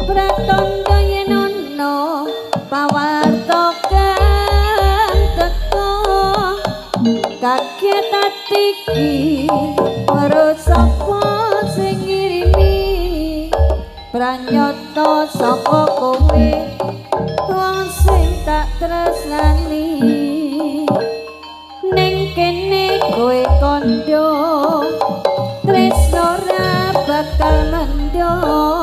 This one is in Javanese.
Pratandha yen ana pawarta kang teka, kaget ati iki weruh sapa sing ngirimi pranyata saka kowe, wong sing tak tresnani. Ning kene kowe kandha, tresno ora bakal mendho.